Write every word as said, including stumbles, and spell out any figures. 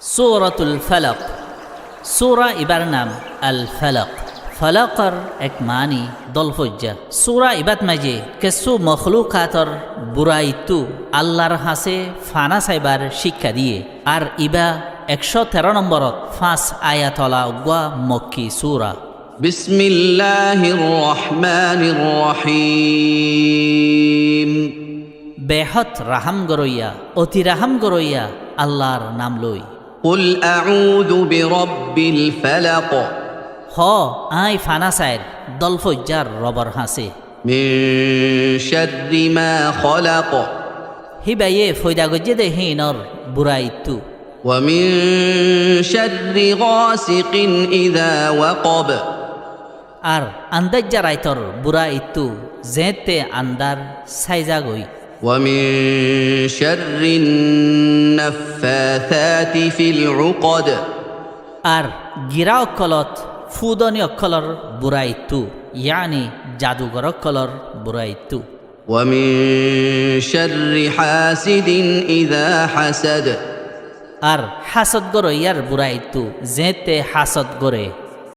Suratul Falaq. Sura ibar nam Al Falaq. Falaqor ek maáni dol foijja. Sura ibat maze kessú mokhlukator buraittú Allar hañsé fana saibar cíkka diye. Ar iba ekcó teró nomborot fañs ayat ola uggúa Mokki sura. بسم الله الرحمن الرحيم. Behód rahám goróiya, oti rahám goróiya Allar nam loi. قل أعوذ برب الفلق. Hoó, aññí fana sair dol foijjar Robor hañsé. من شر ما خلق. Híbaye foida goijjé dé híinor buraittú. ومن شر غاسق إذا وقب. Ar andaijja raitor buraittú, zeéñtte andár sái zagói. ومن شر النفاثات في العقد. Ar girá ókkolot fúdoni ókkolor buraittú, yaáni jadugor ókkolor buraittú. ومن شر حاسد إذا حسد. Ar hásod goróiyar buraittú, zeéñtte hásod goré.